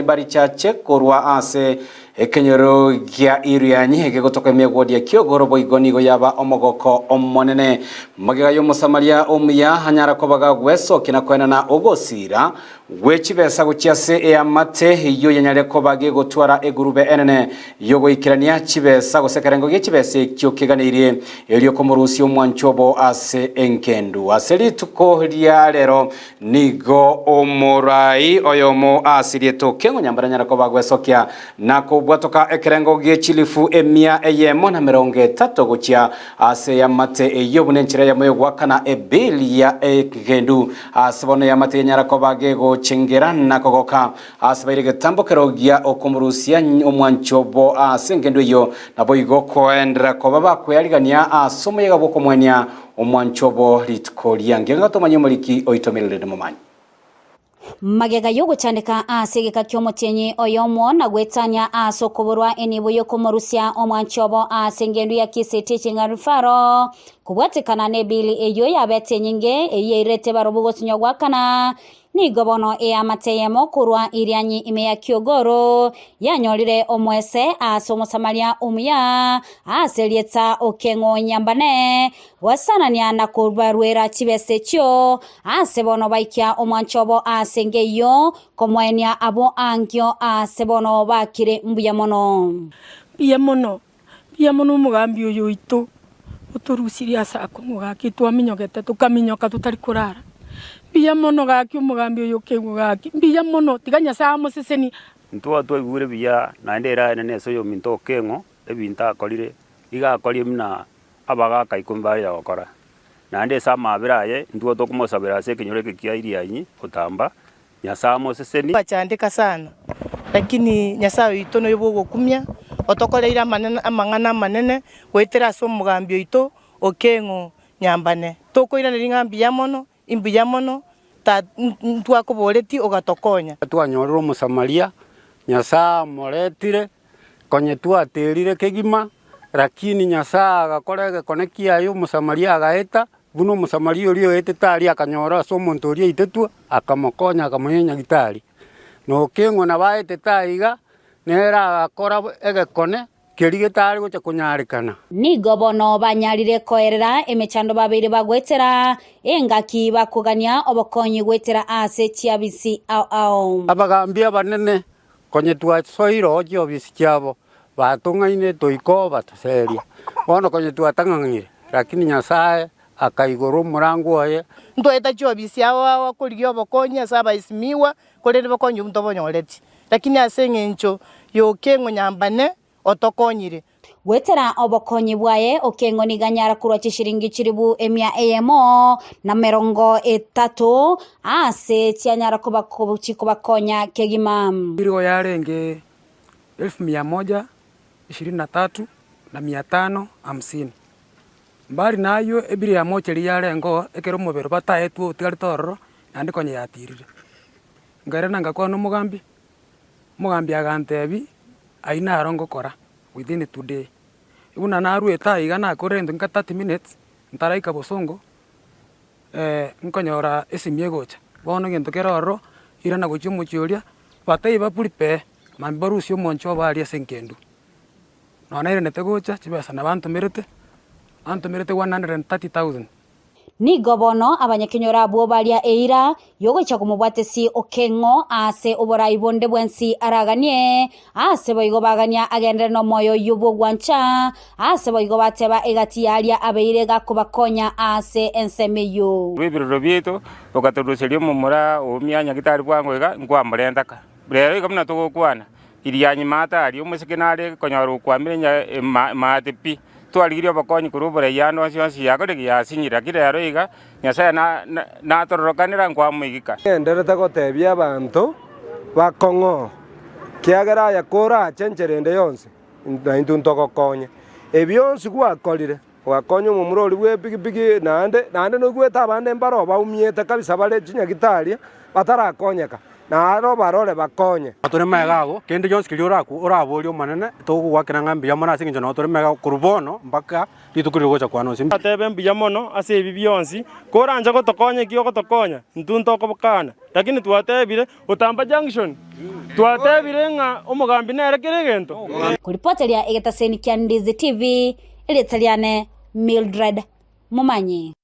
Barichache korwa ase ekenyoro gia Irianyi egegotoka emegwodi ya Kiogoro boigo nigo yaba omogoko omonene. Magega y'Omosamaria omuya anyara koba gagwesokia na koenana ogosiira gwe chibesa gochia ase eamate eyio yanyare koba gegotwara egurube enene y'ogoikerania chibesa gose ekerengo gie chibesa ekio keganeirie erio komorusia omwancho obo ase engendu. Ase rituko ria rero Nigo omorai oyomo asiriete okeng'u nyambara anyare koba gwesokia na kobwatoka ekerengo gie chilifu emia eyemo na merongo etato gochia ase eamate eyio buna enchera eyemo y'ogoakana ebill ya egendu. Ase bono eamate yanyara koba gegochengera na kogoka ase baire egetambokero gia okomorusia omwancho obo ase engendu eyio, naboigo koenderera koba bakwearigania ase omoyega bw'okomoenia Omwancho obo rituko riange ng'a tomanye omoriki oito Mildred Momanyi. Magega y'ogochandeka ase egeka ki'omotienyi oyomo na gwetania ase okoborwa enibo y'okomorusia omwanchi obo ase engendu ya Kisii Teaching and Referral, kobwatekana n'ebili eyio yabete enyinge eyio yairete barobwo gosinywa goakana, Nigo bono eamate eyemo korwa Irianyi ime ya Kiogoro yanyorire omoese ase Omosamaria omuya ase erieta Okeng'o Nyambane, goesanania na kobaruera chibesa echio ase bono baikia omwancho obo ase enga eyio komoenia abwo ankio ase bono bakire mbuya mono. Mbuya mono, mbuya mono omogambi oyo oito, otorusirie ase akong'u gaki twaminyogete tokaminyoka totari korara. Mbuya mono gaki omogambi oyo okegwa gaki, mbuya mono, tiga Nyasaye amosesenie. Intwe twaigure buya naende ere aye nese oyominto okeng'o ebinto akorire, iga akorire buna abagaka ikomi baria gokora. Naende ase amaabera aye intwe tokomosabera ase ekenyoro eke kia Irianyi gotamba, Nyasae amosesenie. Twachandeka sana, lakini Nyasae oito noyo bw'ogokumia, otokoreire amanene amang'ana amanene goetera ase omogambi oito Okeng'o Nyambane. Tokoiraneria ng'a mbuya mono, imbuya mono, ta ntwakoboretie ogatokonya. Twanyorire Omosamaria, Nyasae amoretire, konye twaterire kegima, lakini Nyasae agakora egekone kiaye Omosamaria agaeta, buna Omosamaria oria oetete aria akanyora ase omonto oria aitetwe, akamokonya akamoyia nyagitari. Na okeng'wa nabo aetete aiga, nere agakora egekone keria getare gocha konyarekana. Nigo bono banyarire koerera emechando babeire bagoetera, engaki bakogania obokonyi goetera ase chiabisi ao ao. Abagambi abanene Konye twasoire oo chiofisi chiabo, batong'aine toika oo batoseria. Bono konye twatang'ang'ire, lakini Nyasae akaigora omorango oye. Ntwaeta chiofisi ao ao korigia obokonyi ase abaesimigwa, korende bokonyi obwo ntobonyoreti. Lakini ase eng'encho y'okeng'o nyambane otokonyire. Goetera obokonyi bwaye Okeng'o nigo anyara korwa chishiringi chilifu emia eyemo na merongo etato ase chianyara koba chikobakonya kegima. Nigo yarenge elfu mia moja ishirini na tatu na mia tano hamsini. Mbali nayio ebiri ya mocheri yarengeo ekero omobere bataetwe otigarete ororo naende konya yatirire. Nkairana ngakwana omogambi, omogambi agantebia ayio naro ngokora. within today. Buna naruete aiga nakorire egento nka 30 minutes, ntaraika bosongo, nkonyora esimi egocha, bono egento kere ororo, irana gochia omochie oria, batebie ba prepare, mambia barusie omonche obo aria ase enkendu. Nonya nairanete gocha, chibesa nabantomerete, bantomerete 130,000. Nigo bono abanyakenyoro abwo baria eira y'ogocha komobwatesi Okeng'o ase oborai bonde bwensi araganie, ase boigo bagania agenderere nomoyo oyio bw'ogwancha, ase boigo bateba egati y'aria abeire gakobakonya ase ensemo eyio. Bw'ebiroro biaito, bogatoruseria omomura oo mianya gitari bwango iga, nkwamorenta ka. Rero iga buna togokwana, Irianyi maate aria, omosike nare konyora okwamire nya maate pi. Twarigirie obokonyi korwa oborai ande onsi onsi yakorire ki? Yasinyire. Lakini rero iga, Nyasaye natororokanera nkwamoigika. Ngenderete gotebia abanto bakong'oo, ekiagera aye korache enchera ende yonsi, naintwe ntogokonye. Ebi onsi gwakorire, gwakonya omomura oria bw'epigipigi, naende naende noigwete abande mbaro baumiete kabisa bare chinyagitari, batarakonyeka. Naro barore bakonye. Tore magega ago, kende gionsi keria orakwe oraborie Omonene, togogoakera ng'a mbuya mono ase engencho nabo tore magega korwa bono mpaka rituko riria ogocha kwane ase. Atebe mbuya mono ase ebi bionsi, koranche gotokonya eki ogotokonya, intwe ntokobokana. Lakini twatebire, Otamba Junction, twatebire ng'a omogambi nere kera egento. Koripoteria egetaseni kia Ndizi TV, erieta riane Mildred Momanyi.